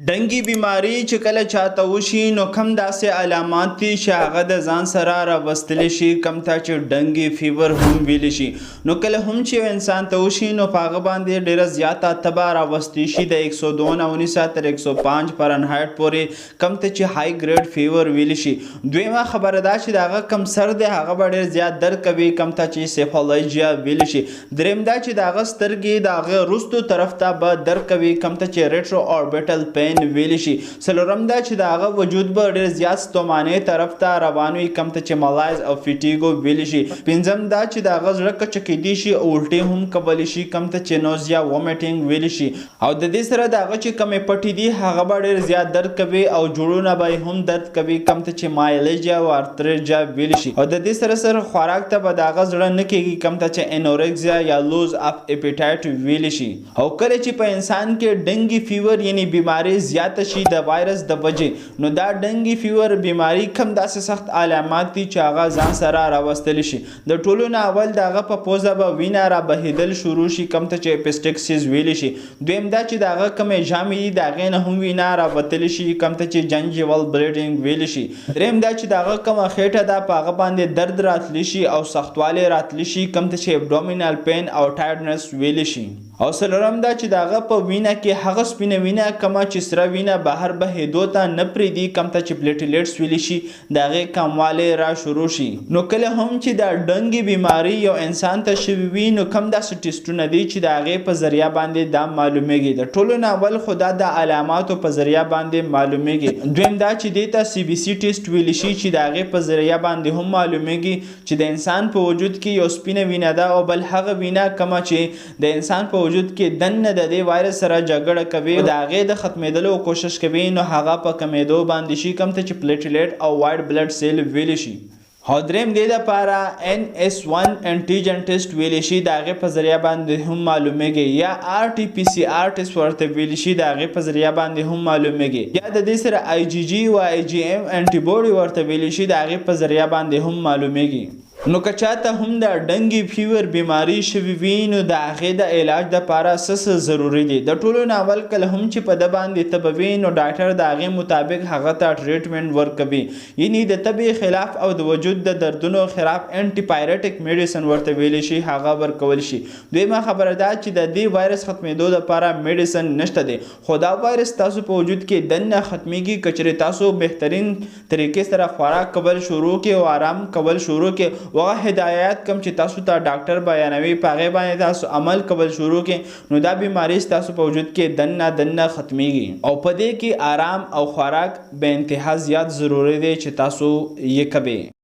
ډنګي بیماری چې کله چاته وشي نو کم داسې علامات دي چې هغه د ځان سره راوستلی شي، کم ته چې ډنګي فیور هم ویلی شي. نو کله هم چې یو انسان ته وشي نو په هغه باندې ډیره زیاته تبه راوستی شي، د 102 نه ونیسه تر 105 فارنهایټ پورې، کم ته چې های ګریډ فیور ویلی شي. دویمه خبره دا چې د هغه کم سر دی هغه به ډیر زیات درد کوي، کم ته چې سیفالوجیا ویلی شي. دریم دا چې د هغه سترګې د هغه وروستو طرف ته به درد کوي، کم ته چې ریټرو اوربیټل پین ویلی شي. څلورم دا چې د هغه وجود به ډیر زیات ستومانې طرف ته روان وي، کم ته چې ملایز او فیټیګو ویلی شي. پنځم دا چې د هغه زړه کچه کېدی شي او الټې هم کولی شي، کم ته چې نوزیا وومیټینګ ویلی شي. او د دې سره د هغه چې کمې پټې دي هغه به ډیر زیات درد کوي او جوړونه به یې هم درد کوي، کم ته چې مایلیجیا او ارتریجیا ویلی شي. او د دې سره سره خوراک ته به د هغه زړه نه کېږي، کم ته چې انوریکزیا یا لوز اف اپیټایټ ویلی شي. او کله چې په انسان کې ډنګي فیور یعنی بیماری زیاته شي د وایرس د وجې، نو دا ډنګي فیور بیماری کم داسې سخت علامات دي چې هغه ځان سره راوستلی شي. د ټولو نه اول د هغه په پوزه به وینه را بهېدل شروع شي، کم ته چې اپسټکسیز ویلی شي. دویم دا چې د هغه کومې ژامې دي د هغې نه هم وینه راوتلی شي، کم ته چې جنجیول بلیډینګ ویلی شي. دریم دا چې د هغه کومه خېټه ده په هغه باندې درد راتلی شي او سختوالی راتلی شي، کم ته چې ابډومینال پین او ټایرډنس ویلی شي. او څلورم دا چې د هغه په وینه کې هغه سپینه وینه کومه چې سره وینه بهر بهېدو ته نه پرېږدي، کم ته چې پلیټلیټس ویلی شي، د هغې کموالی را شروع شي. نو کله هم چې دا ډنګي بیماری یو انسان ته شوي وي نو کم داسې ټیسټونه دي چې د هغې په ذریعه باندې دا معلومیږي. د ټولو نه اول خو دا د علاماتو په ذریعه باندې معلومیږي. دویم دا چې دې ته سی بي سي ټیسټ ویلی شي چې د هغې په ذریعه باندې هم معلومیږي چې د انسان په وجود کې یو سپینه وینه ده او بل هغه وینه کومه چې د انسان په وجود کې دننه د دې وایرس سره جګړه کوي او د هغې د ختمېدلو کوشش کوي، نو هغه په کمېدو باندې شي، کم ته چې پلیټلیټ او وایټ بلډ سیل ویلی شي. او دریم دې دپاره ان اس 1 انټیجن ټیسټ ویلی شي، د هغې په ذریعه باندې هم معلومیږي، یا آر ټي پي سي آر ټیسټ ورته ویلی شي، د هغې په ذریعه باندې هم معلومیږي، یا د دې سره آی جی جی او آی جی ایم انټي باډي ورته ویلی شي، د هغې په ذریعه باندې هم معلومیږي. نو که چاته هم د ډنګي فیور بیماری شوي وي نو د هغې د علاج دپاره څه څه ضروري دي؟ د ټولو نه اول کله هم چې په ده باندې تبه وي نو ډاکټر د هغې مطابق هغه ته ټریټمنټ ورکوي، یعنی د تبې خلاف او د وجود د دردونو خلاف انټي پایریټک میډیسن ورته ویلی شي، هغه ورکول شي. دویمه خبره دا چې د دې وایرس ختمېدو دپاره میډیسن نشته دی، خو دا وایرس تاسو په وجود کې دننه ختمیږي که چېرې تاسو بهترین طریقې سره خوراک کول شروع کړئ او آرام کول شروع کړئ، هغه هدایات کوم چې تاسو ته ډاکټر بیانوي په هغې باندې تاسو عمل کول شروع کړئ، نو دا بیماری ستاسو په وجود کې دننه دننه ختمیږي. او په دې کې آرام او خوراک بې انتها زیات ضروري دی چې تاسو یې کوئ.